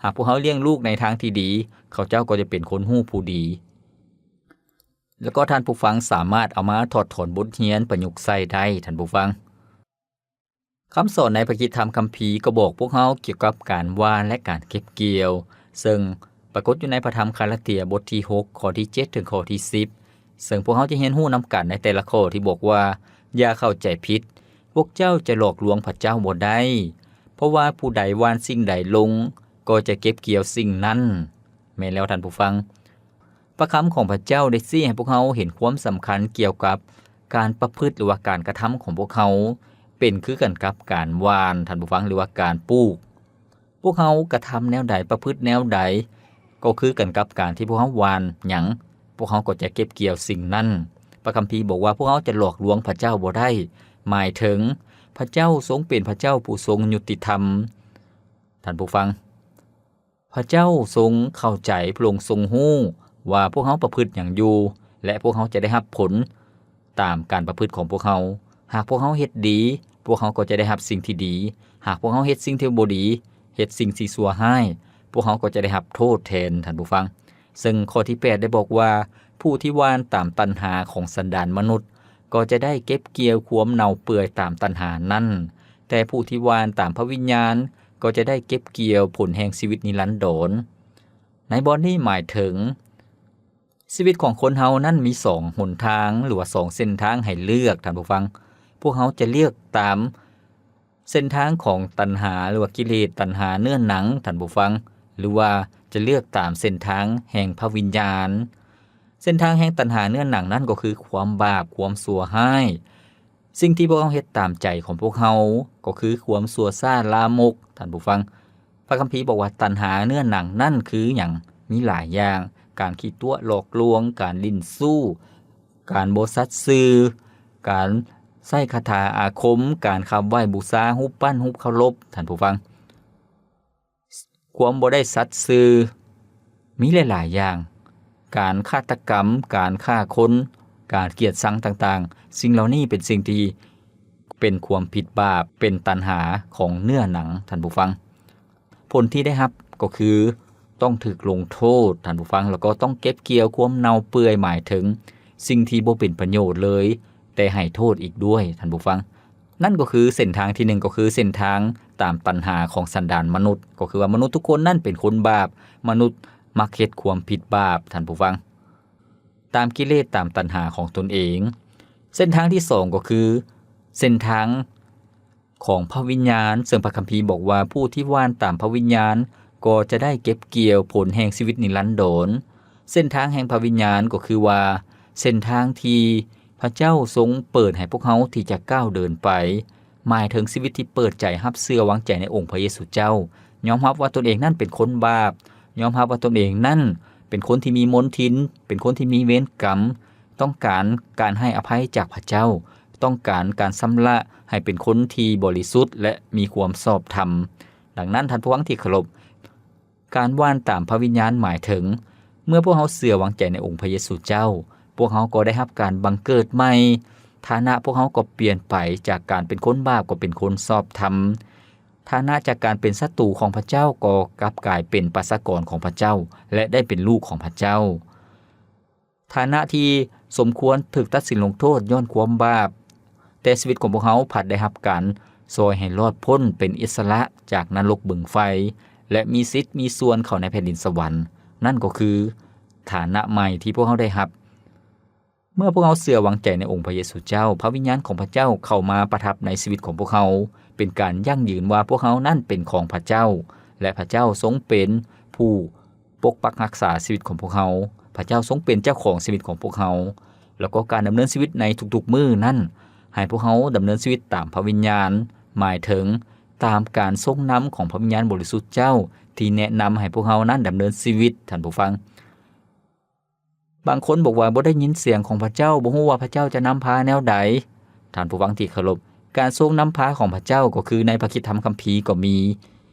ຫາກພວກເຮົາລ້ຽງລູກໃນທາງທີ່ດີ, ເຂົາເຈົ້າກໍຈະເປັນຄົນຮູ້ຜູ້ດີ. ແລ້ວກໍທ່ານຜູ້ຟັງສາມາດເອົາມາຖອດຖອນບົດຮຽນປະຍຸກໃຊ້ໄດ້, ທ່ານຜູ້ຟັງ. ຄຳສອນໃນພະຄຣິສຕະທຳຄຳພີກໍບອກພວກເຮົາກ່ຽວກັບການຫວ່ານ ແລະ ການເກັບກ່ຽວ, ເຊິ່ງ ປາກົດຢູ່ໃນພະທຳກາລາເຕຍ ບົດທີຫົກ ຂໍ້ທີເຈັດ ເຖິງຂໍ້ທີສິບ ເຊິ່ງພວກເຮົາຈະຮຽນຮູ້ນຳກັນໃນແຕ່ລະຂໍ້ທີ່ບອກວ່າ ຢ່າເຂົ້າໃຈຜິດ, ພວກເຈົ້າຈະຫຼອກລວງພະເຈົ້າບໍ່ໄດ້, ເພາະວ່າຜູ້ໃດຫວ່ານສິ່ງໃດລົງ ກໍຈະເກັບກ່ຽວສິ່ງນັ້ນ. ແມ່ນແລ້ວທ່ານຜູ້ຟັງ, ພະຄຳຂອງພະເຈົ້າໄດ້ຊີ້ໃຫ້ພວກເຮົາເຫັນຄວາມສຳຄັນກ່ຽວກັບການປະພຶດ ຫຼືວ່າການກະທຳຂອງພວກເຮົາ ເປັນຄືກັນກັບການຫວ່ານ, ທ່ານຜູ້ຟັງ, ຫຼືວ່າການປູກ. ພວກເຮົາກະທຳແນວໃດ, ປະພຶດແນວໃດ ກໍຄືກັນກັບການທີ່ພວກເຮົາຫວ່ານຫຍັງ, ພວກເຮົາກໍຈະເກັບກ່ຽວສິ່ງນັ້ນ. ພະຄຳພີບອກວ່າ ພວກເຮົາຈະຫຼອກລວງພະເຈົ້າບໍ່ໄດ້, ໝາຍເຖິງພະເຈົ້າຊົງເປັນພະເຈົ້າຜູ້ຊົງຍຸຕິທຳ. ທ່ານຜູ້ຟັງ, ພະເຈົ້າຊົງເຂົ້າໃຈ, ພະອົງຊົງຮູ້ວ່າພວກເຮົາປະພຶດຫຍັງຢູ່ ແລະ ພວກເຮົາຈະໄດ້ຮັບຜົນຕາມການປະພຶດຂອງພວກເຮົາ. ຫາກພວກເຮົາເຮັດດີ, ພວກເຮົາກໍຈະໄດ້ຮັບສິ່ງທີ່ດີ. ຫາກພວກເຮົາເຮັດສິ່ງທີ່ບໍ່ດີ, ເຮັດສິ່ງທີ່ຊົ່ວຮ້າຍ, ພວກເຮົາກໍຈະໄດ້ຮັບໂທດແທນ, ທ່ານຜູ້ຟັງ. ເຊິ່ງຂໍ້ທີແປດໄດ້ບອກວ່າ ຜູ້ທີ່ຫວ່ານຕາມຕັນຫາຂອງສັນດານມະນຸດ ກໍຈະໄດ້ເກັບກ່ຽວຄວາມເນົ່າເປື່ອຍຕາມຕັນຫານັ້ນ, ແຕ່ຜູ້ທີ່ຫວ່ານຕາມພະວິນຍານ ກໍຈະໄດ້ເກັບກ່ຽວຜົນແຫ່ງຊີວິດນິລັນດອນ. ໃນບ່ອນນີ້ໝາຍເຖິງ ຊີວິດຂອງຄົນເຮົານັ້ນມີສອງຫົນທາງ ຫຼືວ່າສອງເສັ້ນທາງໃຫ້ເລືອກ, ທ່ານຜູ້ຟັງ. ພວກເຮົາຈະເລືອກຕາມເສັ້ນທາງຂອງຕັນຫາ ຫຼືວ່າກິເລດຕັນຫາເນື້ອໜັງ, ທ່ານຜູ້ຟັງ, ຫຼືວ່າຈະເລືອກຕາມເສັ້ນທາງແຫ່ງພະວິນຍານ. ເສັ້ນທາງແຫ່ງຕັນຫາເນື້ອໜັງນັ້ນກໍຄືຄວາມບາບ, ຄວາມຊົ່ວຮ້າຍ. ສິ່ງທີ່ພວກເຮົາເຮັດຕາມໃຈຂອງພວກເຮົາ ກໍຄືຄວາມຊົ່ວຊ້າລາມົກ, ທ່ານຜູ້ຟັງ. ພະຄຳພີບອກວ່າ ຕັນຫາເນື້ອໜັງນັ້ນຄືຫຍັງ? ມີຫຼາຍຢ່າງ, ການຂີ້ຕົວະຫຼອກລວງ, ການຫຼິ້ນຊູ້, ການບໍ່ສັດຊື່, ການໃຊ້ຄາຖາອາຄົມ, ການຂັບໄຫວ້ບູຊາຮູບປັ້ນ, ຮູບເຄົາລົບ, ທ່ານຜູ້ຟັງ. ຄວາມບໍ່ໄດ້ສັດຊື່ ມີຫຼາຍໆຢ່າງ, ການຄາດຕະກຳ, ການຂ້າຄົນ, ການກຽດຊັງຕ່າງໆ, ສິ່ງເຫຼົ່ານີ້ເປັນສິ່ງທີ່ເປັນຄວາມຜິດບາບ, ເປັນຕັນຫາຂອງເນື້ອໜັງ, ທ່ານຜູ້ຟັງ. ຜົນທີ່ໄດ້ຮັບກໍຄືຕ້ອງຖືກລົງໂທດ, ທ່ານຜູ້ຟັງ, ແລ້ວກໍຕ້ອງເກັບກ່ຽວຄວາມເນົ່າເປື່ອຍ, ໝາຍເຖິງສິ່ງທີ່ບໍ່ເປັນປະໂຫຍດເລີຍ, ແຕ່ໃຫ້ໂທດອີກດ້ວຍ, ທ່ານຜູ້ຟັງ. ນັ້ນກໍຄືເສັ້ນທາງທີໜຶ່ງ ກໍຄືເສັ້ນທາງຕາມຕັນຫາຂອງສັນດານມະນຸດ, ກໍຄືວ່າມະນຸດທຸກຄົນນັ້ນເປັນຄົນບາບ, ມະນຸດມັກເຮັດຄວາມຜິດບາບ, ທ່ານຜູ້ຟັງ, ຕາມກິເລດ, ຕາມຕັນຫາຂອງຕົນເອງ. ເສັ້ນທາງທີສອງ ກໍຄືເສັ້ນທາງຂອງພະວິນຍານ, ເຊິ່ງພະຄຳພີບອກວ່າ ຜູ້ທີ່ຫວ່ານຕາມພະວິນຍານກໍຈະໄດ້ເກັບກ່ຽວຜົນແຫ່ງຊີວິດນິລັນດອນ. ເສັ້ນທາງແຫ່ງພະວິນຍານກໍຄືວ່າ ເສັ້ນທາງທີ່ພະເຈົ້າຊົງເປີດໃຫ້ພວກເຮົາທີ່ຈະກ້າວເດີນໄປ, ໝາຍເຖິງຊີວິດທີ່ເປີດໃຈຮັບເຊື່ອວາງໃຈໃນອົງພະເຢຊູເຈົ້າ, ຍອມຮັບວ່າຕົນເອງນັ້ນເປັນຄົນບາບ, ຍອມຮັບວ່າຕົນເອງນັ້ນເປັນຄົນທີ່ມີມົນທິນ, ເປັນຄົນທີ່ມີເວນກຳ, ຕ້ອງການການໃຫ້ອະໄພຈາກພະເຈົ້າ, ຕ້ອງການການຊຳລະໃຫ້ເປັນຄົນທີ່ບໍລິສຸດ ແລະ ມີຄວາມຊອບທຳ. ດັ່ງນັ້ນ, ທ່ານຜູ້ຟັງທີ່ເຄົາລົບ, ການຫວ່ານຕາມພະວິນຍານໝາຍເຖິງ ເມື່ອພວກເຮົາເຊື່ອວາງໃຈໃນອົງພະເຢຊູເຈົ້າ, ພວກເຮົາກໍໄດ້ຮັບການບັງເກີດໃໝ່, ຖານະພວກເຮົາກໍປ່ຽນໄປ, ຈາກການເປັນຄົນບາບກໍເປັນຄົນຊອບທຳ, ຖານະຈາກການເປັນສັດຕູຂອງພະເຈົ້າກໍກັບກາຍເປັນປະຊາກອນຂອງພະເຈົ້າ ແລະ ໄດ້ເປັນລູກຂອງພະເຈົ້າ. ຖານະທີ່ສົມຄວນຖືກຕັດສິນລົງໂທດຍ້ອນຄວາມບາບ, ແຕ່ຊີວິດຂອງພວກເຮົາພັດໄດ້ຮັບການຊ່ອຍໃຫ້ລອດພົ້ນເປັນອິດສະຫຼະຈາກນະລົກບຶງໄຟ ແລະ ມີສິດມີສ່ວນເຂົ້າໃນແຜ່ນດິນສະຫວັນ. ນັ້ນກໍຄືຖານະໃໝ່ທີ່ພວກເຮົາໄດ້ຮັບ. ເມື່ອພວກເຮົາເຊື່ອວາງໃຈໃນອົງພະເຢຊູເຈົ້າ, ພະວິນຍານຂອງພະເຈົ້າເຂົ້າມາປະທັບໃນຊີວິດຂອງພວກເຮົາ, ເປັນການຢັ້ງຢືນວ່າພວກເຮົານັ້ນເປັນຂອງພະເຈົ້າ ແລະ ພະເຈົ້າຊົງເປັນຜູ້ ປົກປັກຮັກສາຊີວິດຂອງພວກເຮົາ. ພະເຈົ້າຊົງເປັນເຈົ້າຂອງຊີວິດຂອງພວກເຮົາ. ແລ້ວກໍການດຳເນີນຊີວິດໃນທຸກໆມື້ນັ້ນ, ໃຫ້ພວກເຮົາດຳເນີນຊີວິດຕາມພະວິນຍານ, ໝາຍເຖິງຕາມການຊົງນຳຂອງພະວິນຍານບໍລິສຸດເຈົ້າ ທີ່ແນະນຳໃຫ້ພວກເຮົານັ້ນດຳເນີນຊີວິດ, ທ່ານຜູ້ຟັງ. ບາງຄົນບອກວ່າບໍ່ໄດ້ຍິນສຽງຂອງພະເຈົ້າ, ບໍ່ຮູ້ວ່າພະເຈົ້າຈະນຳພາແນວໃດ. ທ່ານຜູ້ຟັງທີ່ເຄົາລົບ, ການຊົງນຳພາຂອງພະເຈົ້າກໍຄືໃນພະຄຣິສຕະທຳຄຳພີກໍມີ.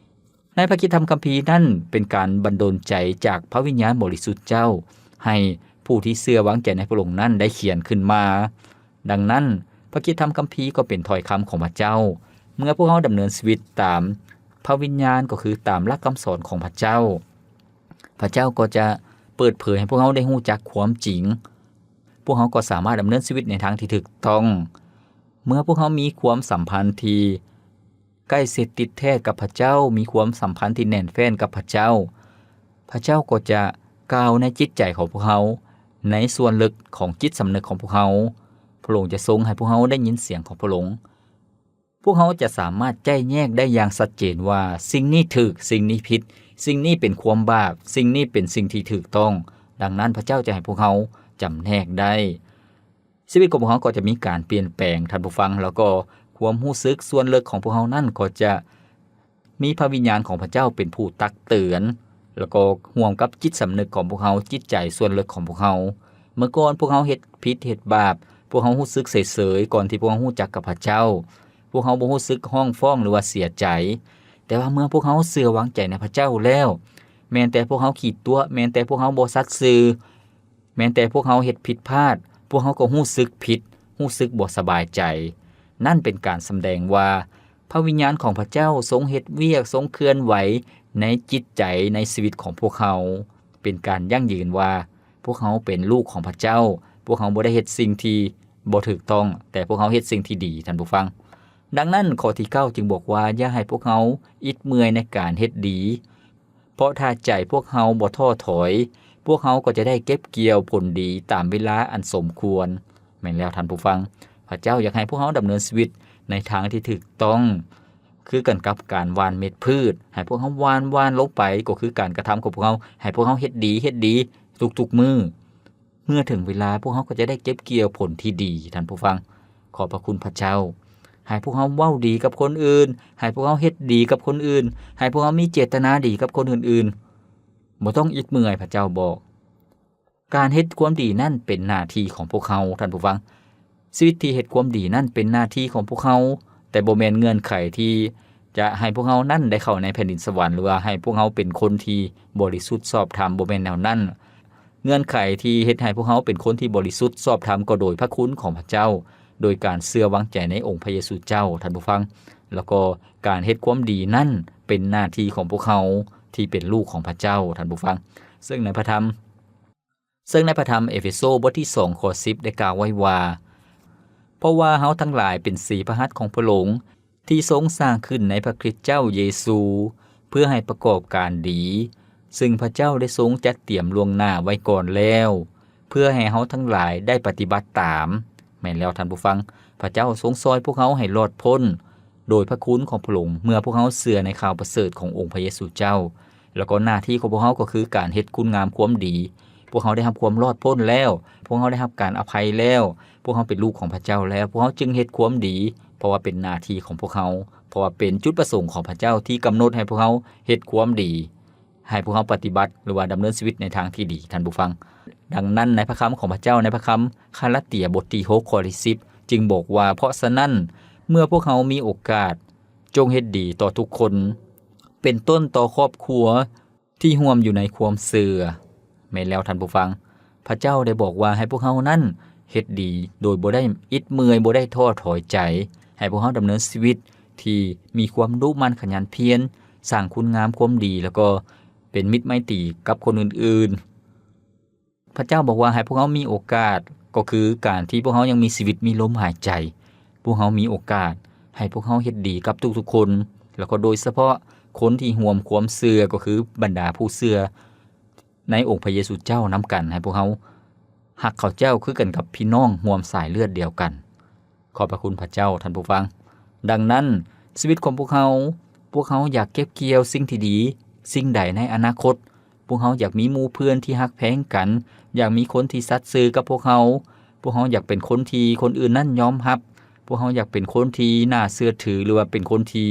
ໃນພະຄຣິສຕະທຳຄຳພີນັ້ນເປັນການບັນດົນໃຈຈາກພະວິນຍານບໍລິສຸດເຈົ້າ ໃຫ້ຜູ້ທີ່ເຊື່ອວາງໃຈໃນພະອົງນັ້ນໄດ້ຂຽນຂຶ້ນມາ. ດັ່ງນັ້ນ, ພະຄຣິສຕະທຳຄຳພີກໍເປັນຖ້ອຍຄຳຂອງພະເຈົ້າ. ເມື່ອພວກເຮົາດຳເນີນຊີວິດຕາມພະວິນຍານ, ກໍຄືຕາມຫຼັກຄຳສອນຂອງພະເຈົ້າ, ພະເຈົ້າກໍຈະເປີດເຜີຍໃຫ້ພວກເຮົາໄດ້ຮູ້ຈັກຄວາມຈິງ. ພວກເຮົາກໍສາມາດດຳເນີນຊີວິດໃນທາງທີ່ຖືກຕ້ອງ. ເມື່ອພວກເຮົາມີຄວາມສຳພັນທີ່ ໃກ້ຊິດຕິດແທດກັບພະເຈົ້າ, ມີຄວາມສຳພັນທີ່ແໜ້ນແຟ້ນກັບພະເຈົ້າ, ພະເຈົ້າກໍຈະກ່າວໃນຈິດໃຈຂອງພວກເຮົາ, ໃນສ່ວນເລິກຂອງຈິດສຳນຶກຂອງພວກເຮົາ. ພະອົງຈະຊົງໃຫ້ພວກເຮົາໄດ້ຍິນສຽງຂອງພະອົງ. ພວກເຮົາຈະສາມາດແຍກແຍະໄດ້ຢ່າງຊັດເຈນວ່າ ສິ່ງນີ້ຖືກ, ສິ່ງນີ້ຜິດ, ສິ່ງນີ້ເປັນຄວາມບາບ, ສິ່ງນີ້ເປັນສິ່ງທີ່ຖືກຕ້ອງ. ດັ່ງນັ້ນ, ພະເຈົ້າຈະໃຫ້ພວກເຮົາຈຳແນກໄດ້. ຊີວິດຂອງພວກເຮົາກໍຈະມີການປ່ຽນແປງ, ທ່ານຜູ້ຟັງ, ແລ້ວກໍຄວາມຮູ້ສຶກສ່ວນເລິກຂອງພວກເຮົານັ້ນກໍຈະມີພະວິນຍານຂອງພະເຈົ້າເປັນຜູ້ຕັກເຕືອນ, ແລ້ວກໍຮ່ວມກັບຈິດສຳນຶກຂອງພວກເຮົາ, ຈິດໃຈສ່ວນເລິກຂອງພວກເຮົາ. ເມື່ອກ່ອນພວກເຮົາເຮັດຜິດເຮັດບາບ, ພວກເຮົາຮູ້ສຶກເສີຍໆ ກ່ອນທີ່ພວກເຮົາຮູ້ຈັກກັບພະເຈົ້າ. ພວກເຮົາບໍ່ຮູ້ສຶກຮ້ອງຟ້ອງ ຫຼືວ່າເສຍໃຈ. ແຕ່ວ່າເມື່ອພວກເຮົາເຊື່ອວາງໃຈໃນພະເຈົ້າແລ້ວ, ແມ່ນແຕ່ພວກເຮົາຂີ້ຕົວະ, ແມ່ນແຕ່ພວກເຮົາບໍ່ສັດຊື່, ແມ່ນແຕ່ພວກເຮົາເຮັດຜິດພາດ, ພວກເຮົາກໍຮູ້ສຶກຜິດ, ຮູ້ສຶກບໍ່ສະບາຍໃຈ. ນັ້ນເປັນການສຳແດງວ່າ ພະວິນຍານຂອງພະເຈົ້າຊົງເຮັດວຽກ, ຊົງເຄື່ອນໄຫວໃນຈິດໃຈ, ໃນຊີວິດຂອງພວກເຮົາ. ເປັນການຢັ້ງຢືນວ່າ ພວກເຮົາເປັນລູກຂອງພະເຈົ້າ. ພວກເຮົາບໍ່ໄດ້ເຮັດສິ່ງທີ່ບໍ່ຖືກຕ້ອງ, ແຕ່ພວກເຮົາເຮັດສິ່ງທີ່ດີ, ທ່ານຜູ້ຟັງ. ດັ່ງນັ້ນ, ຂໍ້ທີເກົ້າຈຶ່ງບອກວ່າ, ຢ່າໃຫ້ພວກເຮົາອິດເມື່ອຍໃນການເຮັດດີ, ເພາະຖ້າໃຈພວກເຮົາບໍ່ທໍ້ຖອຍ, ພວກເຮົາກໍຈະໄດ້ເກັບກ່ຽວຜົນດີຕາມເວລາອັນສົມຄວນ. ແມ່ນແລ້ວ, ທ່ານຜູ້ຟັງ, ພະເຈົ້າຢາກໃຫ້ພວກເຮົາດຳເນີນຊີວິດໃນທາງທີ່ຖືກຕ້ອງ, ຄືກັນກັບການຫວ່ານເມັດພືດ. ໃຫ້ພວກເຮົາຫວ່ານ, ຫວ່ານລົງໄປ, ກໍຄືການກະທຳຂອງພວກເຮົາ. ໃຫ້ພວກເຮົາເຮັດດີ, ເຮັດດີທຸກໆມື້. ເມື່ອເຖິງເວລາ, ພວກເຮົາກໍຈະໄດ້ເກັບກ່ຽວຜົນທີ່ດີ, ທ່ານຜູ້ຟັງ. ຂອບພະຄຸນພະເຈົ້າ. ໃຫ້ພວກເຮົາເວົ້າດີກັບຄົນອື່ນ, ໃຫ້ພວກເຮົາເຮັດດີກັບຄົນອື່ນ, ໃຫ້ພວກເຮົາມີເຈດຕະນາດີກັບຄົນອື່ນໆ. ບໍ່ຕ້ອງອິດເມື່ອຍ, ພະເຈົ້າບອກ. ການເຮັດຄວາມດີນັ້ນເປັນໜ້າທີ່ຂອງພວກເຮົາ, ທ່ານຜູ້ຟັງ. ຊີວິດທີ່ເຮັດຄວາມດີນັ້ນເປັນໜ້າທີ່ຂອງພວກເຮົາ, ແຕ່ບໍ່ແມ່ນເງື່ອນໄຂທີ່ຈະໃຫ້ພວກເຮົານັ້ນໄດ້ເຂົ້າໃນແຜ່ນດິນສະຫວັນ, ຫຼືວ່າໃຫ້ພວກເຮົາເປັນຄົນທີ່ບໍລິສຸດຊອບທຳ, ບໍ່ແມ່ນແນວນັ້ນ. ເງື່ອນໄຂທີ່ເຮັດໃຫ້ພວກເຮົາເປັນຄົນທີ່ບໍລິສຸດຊອບທຳ ກໍໂດຍພະຄຸນຂອງພະເຈົ້າ, ໂດຍການເຊື່ອວາງໃຈໃນອົງພະເຢຊູເຈົ້າ, ທ່ານຜູ້ຟັງ. ແລ້ວກໍການເຮັດຄວາມດີນັ້ນເປັນໜ້າທີ່ຂອງພວກເຮົາທີ່ເປັນລູກຂອງພະເຈົ້າ, ທ່ານຜູ້ຟັງ. ເຊິ່ງໃນພະທຳ ເຊິ່ງໃນພະທຳເອເຟໂຊບົດທີສອງ ຂໍ້ສິບ ໄດ້ກ່າວໄວ້ວ່າ, ເພາະວ່າເຮົາທັງຫຼາຍເປັນສີພະຫັດຂອງພະອົງ ທີ່ຊົງສ້າງຂຶ້ນໃນພະຄຣິດເຈົ້າເຢຊູ ເພື່ອໃຫ້ປະກອບການດີ ເຊິ່ງພະເຈົ້າໄດ້ຊົງຈັດຕຽມລ່ວງໜ້າໄວ້ກ່ອນແລ້ວ ເພື່ອໃຫ້ເຮົາທັງຫຼາຍໄດ້ປະຕິບັດຕາມ. ແມ່ນແລ້ວທ່ານຜູ້ຟັງ, ພະເຈົ້າຊົງຊ່ອຍພວກເຮົາໃຫ້ລອດພົ້ນ ໂດຍພະຄຸນຂອງພະອົງ ເມື່ອພວກເຮົາເຊື່ອໃນຂ່າວປະເສີດຂອງອົງພະເຢຊູເຈົ້າ. ແລ້ວກໍໜ້າທີ່ຂອງພວກເຮົາກໍຄືການເຮັດຄຸນງາມຄວາມດີ. ພວກເຮົາໄດ້ຮັບຄວາມລອດພົ້ນແລ້ວ, ພວກເຮົາໄດ້ຮັບການອະໄພແລ້ວ, ພວກເຮົາເປັນລູກຂອງພະເຈົ້າແລ້ວ, ພວກເຮົາຈຶ່ງເຮັດຄວາມດີ, ເພາະວ່າເປັນໜ້າທີ່ຂອງພວກເຮົາ, ເພາະວ່າເປັນຈຸດປະສົງຂອງພະເຈົ້າທີ່ກຳນົດໃຫ້ພວກເຮົາເຮັດຄວາມດີ, ໃຫ້ພວກເຮົາປະຕິບັດ ຫຼືວ່າດຳເນີນຊີວິດໃນທາງທີ່ດີ, ທ່ານຜູ້ຟັງ. ດັ່ງນັ້ນ, ໃນພະຄຳຂອງພະເຈົ້າ, ໃນພະຄຳກາລາເຕຍບົດທີຫົກ ຂໍ້ທີສິບ ຈຶ່ງບອກວ່າ, ເພາະສະນັ້ນ, ເມື່ອພວກເຮົາມີໂອກາດ, ຈົ່ງເຮັດດີຕໍ່ທຸກຄົນ, ເປັນຕົ້ນຕໍ່ຄອບຄົວ ທີ່ຮ່ວມຢູ່ໃນຄວາມເຊື່ອ. ແມ່ນແລ້ວທ່ານຜູ້ຟັງ, ພະເຈົ້າໄດ້ບອກວ່າໃຫ້ພວກເຮົານັ້ນເຮັດດີໂດຍບໍ່ໄດ້ອິດເມື່ອຍ, ບໍ່ໄດ້ທໍ້ຖອຍໃຈ, ໃຫ້ພວກເຮົາດຳເນີນຊີວິດທີ່ມີຄວາມດຸໝັ່ນຂະຫຍັນພຽນ, ສ້າງຄຸນງາມຄວາມດີ, ແລ້ວກໍເປັນມິດໄມຕີກັບຄົນອື່ນໆ. ພະເຈົ້າບອກວ່າໃຫ້ພວກເຮົາມີໂອກາດ, ກໍຄືການທີ່ພວກເຮົາຍັງມີຊີວິດ, ມີລົມຫາຍໃຈ, ພວກເຮົາມີໂອກາດໃຫ້ພວກເຮົາເຮັດດີກັບທຸກໆຄົນ, ແລ້ວກໍໂດຍສະເພາະຄົນທີ່ຮ່ວມຄວາມເຊື່ອ, ກໍຄືບັນດາຜູ້ເຊື່ອໃນອົງພະເຢຊູເຈົ້ານຳກັນ, ໃຫ້ພວກເຮົາຮັກເຂົາເຈົ້າຄືກັນກັບພີ່ນ້ອງຮ່ວມສາຍເລືອດດຽວກັນ. ຂອບພະຄຸນພະເຈົ້າ, ທ່ານຜູ້ຟັງ. ດັ່ງນັ້ນ, ຊີວິດຂອງພວກເຮົາ, ພວກເຮົາຢາກເກັບກ່ຽວສິ່ງທີ່ດີ, ສິ່ງໃດໃນອະນາຄົດ, ພວກເຮົາຢາກມີໝູ່ເພື່ອນທີ່ຮັກແພງກັນ, ຢາກມີຄົນທີ່ສັດຊື່ກັບພວກເຮົາ, ພວກເຮົາຢາກເປັນຄົນທີ່ຄົນອື່ນນັ້ນຍອມຮັບ, ພວກເຮົາຢາກເປັນຄົນທີ່ໜ້າເຊື່ອຖື ຫຼືວ່າເປັນຄົນທີ່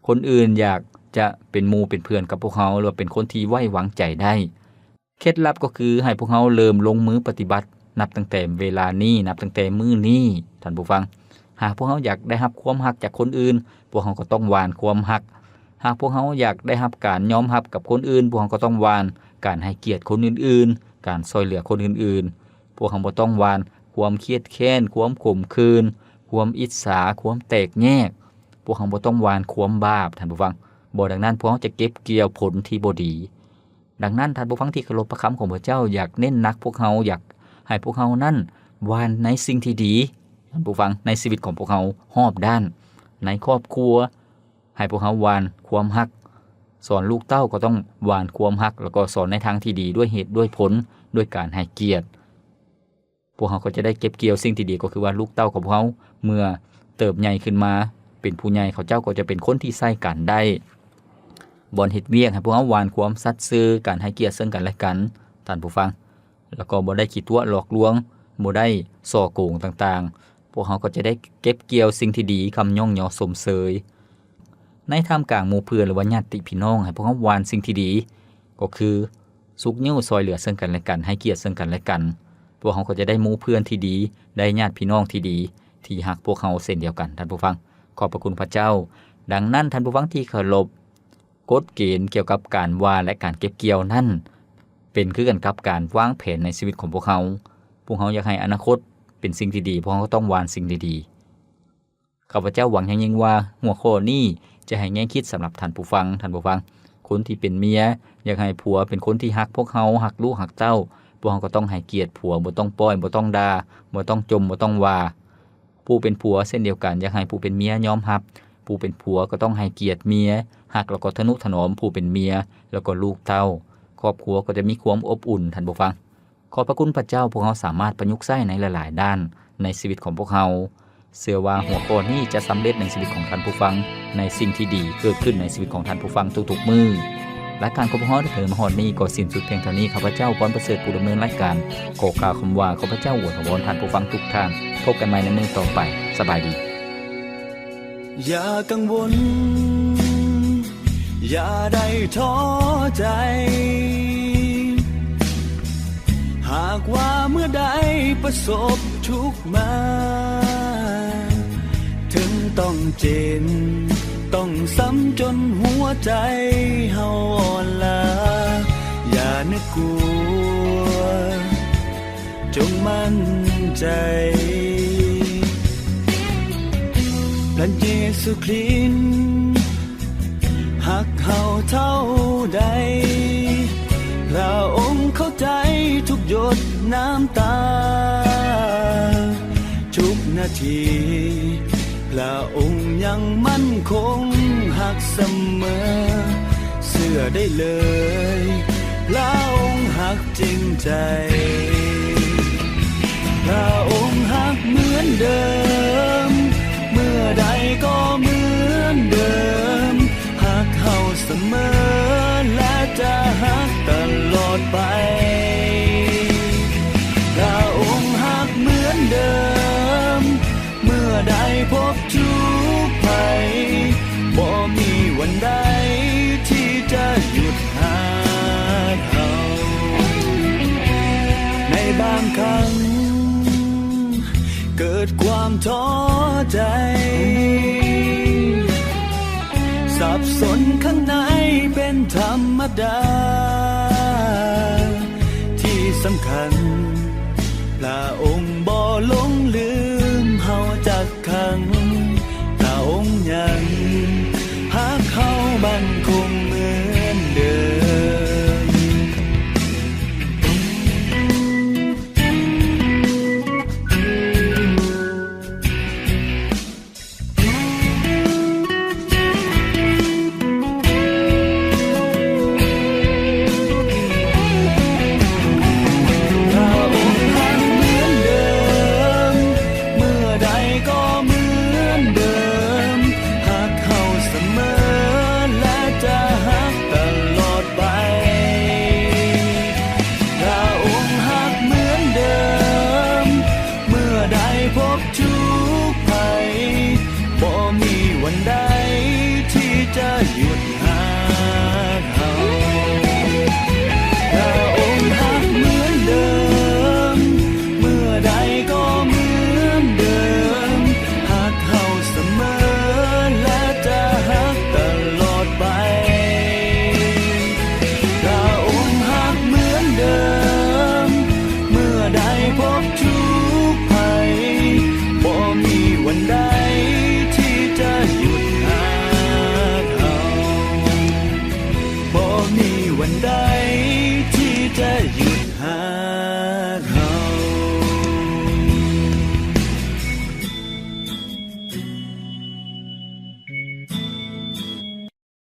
ຄົນອື່ນຢາກຈະເປັນໝູ່ເປັນເພື່ອນກັບພວກເຮົາ ຫຼືວ່າເປັນຄົນທີ່ໄວ້ວາງໃຈໄດ້. ເຄັດລັບກໍຄືໃຫ້ພວກເຮົາເລີ່ມລົງມືປະຕິບັດນັບຕັ້ງແຕ່ເວລານີ້, ນັບຕັ້ງແຕ່ມື້ນີ້, ທ່ານຜູ້ຟັງ. ຫາກພວກເຮົາຢາກໄດ້ຮັບຄວາມຮັກຈາກຄົນອື່ນ, ພວກເຮົາກໍຕ້ອງຫວ່ານຄວາມຮັກ. ຫາກພວກເຮົາຢາກໄດ້ຮັບການຍອມຮັບກັບຄົນອື່ນ, ພວກເຮົາກໍຕ້ອງຫວ່ານການໃຫ້ກຽດຄົນອື່ນໆ, ການຊ່ອຍເຫຼືອຄົນອື່ນໆ. ພວກເຮົາບໍ່ຕ້ອງຫວ່ານຄວາມຄຽດແຄ້ນ, ຄວາມຂົມຂື່ນ, ຄວາມອິດສາ, ຄວາມແຕກແຍກ. ພວກເຮົາບໍ່ຕ້ອງຫວ່ານຄວາມບາບ, ທ່ານຜູ້ຟັງ. ບໍ່ດັ່ງນັ້ນ, ພວກເຮົາຈະເກັບກ່ຽວຜົນທີ່ບໍ່ດີ. ດັ່ງນັ້ນ, ທ່ານຜູ້ຟັງທີ່ເຄົາລົບ, ພະຄຳຂອງພະເຈົ້າຢາກເນັ້ນໜັກພວກເຮົາ, ຢາກໃຫ້ພວກເຮົານັ້ນຫວ່ານໃນສິ່ງທີ່ດີ, ທ່ານຜູ້ຟັງ, ໃນຊີວິດຂອງພວກເຮົາຮອບດ້ານ, ໃນຄອບຄົວ, ໃຫ້ພວກເຮົາຫວ່ານຄວາມຮັກ, ສອນລູກເຕົ້າກໍຕ້ອງຫວ່ານຄວາມຮັກ ແລ້ວກໍສອນໃນທາງທີ່ດີ ດ້ວຍເຫດດ້ວຍຜົນ ດ້ວຍການໃຫ້ກຽດ. ພວກເຮົາກໍຈະໄດ້ເກັບກ່ຽວສິ່ງທີ່ດີ ກໍຄືວ່າລູກເຕົ້າຂອງພວກເຮົາເມື່ອເຕີບໃຫຍ່ຂຶ້ນມາເປັນຜູ້ໃຫຍ່ ເຂົາເຈົ້າກໍຈະເປັນຄົນທີ່ໃຊ້ການໄດ້. ບ່ອນເຮັດວຽກ ໃຫ້ພວກເຮົາຫວ່ານຄວາມສັດຊື່ ການໃຫ້ກຽດເຊິ່ງກັນແລະກັນ ທ່ານຜູ້ຟັງ, ແລ້ວກໍບໍ່ໄດ້ຂີ້ຕົວະຫຼອກລວງ, ບໍ່ໄດ້ສໍ້ໂກງຕ່າງໆ. ພວກເຮົາກໍຈະໄດ້ເກັບກ່ຽວສິ່ງທີ່ດີ, ຄຳຍ້ອງຍໍຊົມເຊີຍ. ໃນທ່າມກາງໝູ່ເພື່ອນ ຫຼືວ່າຍາດຕິພີ່ນ້ອງ ໃຫ້ພວກເຮົາຫວ່ານສິ່ງທີ່ດີ ກໍຄືຊຸກຍູ້ຊ່ອຍເຫຼືອເຊິ່ງກັນແລະກັນ, ໃຫ້ກຽດເຊິ່ງກັນແລະກັນ. ພວກເຮົາກໍຈະໄດ້ໝູ່ເພື່ອນທີ່ດີ, ໄດ້ຍາດພີ່ນ້ອງທີ່ດີ ທີ່ຮັກພວກເຮົາເຊັ່ນດຽວກັນ, ທ່ານຜູ້ຟັງ. ຂອບພະຄຸນພະເຈົ້າ. ດັ່ງນັ້ນ, ທ່ານຜູ້ຟັງທີ່ເຄົາລົບ, ກົດເກນກ່ຽວກັບການຫວ່ານ ແລະ ການເກັບກ່ຽວນັ້ນ ເປັນຄືກັນກັບການວາງແຜນໃນຊີວິດຂອງພວກເຮົາ. ພວກເຮົາຢາກໃຫ້ອະນາຄົດເປັນສິ່ງທີ່ດີ, ພວກເຮົາກໍຕ້ອງຫວ່ານສິ່ງທີ່ດີ. ຂ້າພະເຈົ້າຫວັງຢ່າງຍິ່ງວ່າ ຫົວຂໍ້ນີ້ຈະໃຫ້ແງ່ຄິດສຳລັບທ່ານຜູ້ຟັງ, ທ່ານຜູ້ຟັງ. ຄົນທີ່ເປັນເມຍ ຢາກໃຫ້ຜົວເປັນຄົນທີ່ຮັກພວກເຮົາ, ຮັກລູກຮັກເຕົ້າ. ພວກເຮົາກໍຕ້ອງໃຫ້ກຽດຜົວ, ບໍ່ຕ້ອງປ້ອຍ, ບໍ່ຕ້ອງດ່າ, ບໍ່ຕ້ອງຈົ່ມ, ບໍ່ຕ້ອງວ່າ. ຜູ້ເປັນຜົວເຊັ່ນດຽວກັນ ຢາກໃຫ້ຜູ້ເປັນເມຍຍອມຮັບ, ຜູ້ເປັນຜົວກໍຕ້ອງໃຫ້ກຽດເມຍ, ຮັກແລ້ວກໍທະນຸຖະໜອມຜູ້ເປັນເມຍ ແລ້ວກໍລູກເຕົ້າ. ຄອບຄົວກໍຈະມີຄວາມອົບອຸ່ນ, ທ່ານຜູ້ຟັງ. ຂອບພະຄຸນພະເຈົ້າ, ພວກເຮົາສາມາດປະຍຸກໃຊ້ໃນຫຼາຍໆດ້ານໃນຊີວິດຂອງພວກເຮົາ. ເຊື່ອວ່າຫົວຂໍ້ນີ້ຈະສຳເລັດໃນຊີວິດຂອງທ່ານຜູ້ຟັງ, ໃນສິ່ງທີ່ດີເກີດຂຶ້ນໃນຊີວິດຂອງທ່ານຜູ້ຟັງທຸກໆມື້. ລາຍການຂອງພວກເຮົາໄດ້ເດີນມາຮອດນີ້ກໍສິ້ນສຸດພຽງເທົ່ານີ້. ຂ້າພະເຈົ້າ ພອນປະເສີດ ຜູ້ດຳເນີນລາຍການ ຂໍກ່າວຄຳວ່າ ຂ້າພະເຈົ້າອວຍພອນທ່ານຜູ້ຟັງທຸກທ່ານ. ພົບກັນໃໝ່ໃນມື້ຕໍ່ໄປ. ສະບາຍດີ. ຢ່າກັງວົນ, ຢ່າໄດ້ທໍ້ໃຈ. ຫາກວ່າເມື່ອໃດປະສົບທຸກມາ, ເຖິງຕ້ອງເຈັບ, ຕ້ອງຊ້ຳຈົນຫົວໃຈເຮົາອ່ອນລາ, ຢ່ານຶກກົວ, ຈົ່ງໝັ້ນໃຈ. ພະເຢຊູຄຣິດ ຮັກເຮົາເທົ່າໃດ, ພະອົງເຂົ້າໃຈທຸກຢົດນ້ຳຕາ, ທຸກນາທີ ພະອົງຍັງໝັ້ນຄົງຮັກສະເໝີ, ເຊື່ອໄດ້ເລີຍ ພະອົງຮັກຈິງໃຈ. ພະອົງຮັກເໝືອນເດີມ, ເມື່ອໃດກໍເໝືອນເດີມ, ຮັກເຮົາສະເໝີ ແລະ ຈະຮັກຕະຫຼອດໄປ. ພະອົງຮັກເໝືອນເດີມ, ເມື່ອໃດພົບທຸກໄພ, ບໍ່ມີວັນໃດທີ່ຈະຢຸດຮັກເຮົາ. ໃນບາງຄັ້ງເກີດຄວາມທໍ້ໃຈ, ສັບສົນຂ້າງໃນເປັນທຳມະດາ. ທີ່ສຳຄັນ ພະອົງບໍ່ຫຼົງລືມເຮົາຈັກຄັ້ງ, ພະອົງຍັງຮັກເຮົາໝັ້ນຄົງເໝືອນເດີມ. ພະອົງຮັກເໝືອນເດີມ, ເມື່ອໃດກໍເໝືອນເດີມ, ຮັກເຮົາສະເໝີ ແລະ ຈະຮັກຕະຫຼອດໄປ. ພະອົງຮັກເໝືອນເດີມ, ເມື່ອໃດພົບທຸກໄພ, ບໍ່ມີວັນໃດທີ່ຈະຢຸດຮັກເຮົາ. ພະອົງຮັກເໝືອນເດີມ, ເມື່ອໃດກໍເໝືອນເດີມ, ຮັກເຮົາສະເໝີ ແລະ ຈະຮັກຕະຫຼອດໄປ. ພະອົງຮັກເໝືອນເດີມ, ເມື່ອໃດພົບທຸກໄພ, ບໍ່ມີວັນໃດທີ່ຈະຢຸດຮັກເຮົາ, ບໍ່ມີວັນໃດທີ່ຈະຢຸ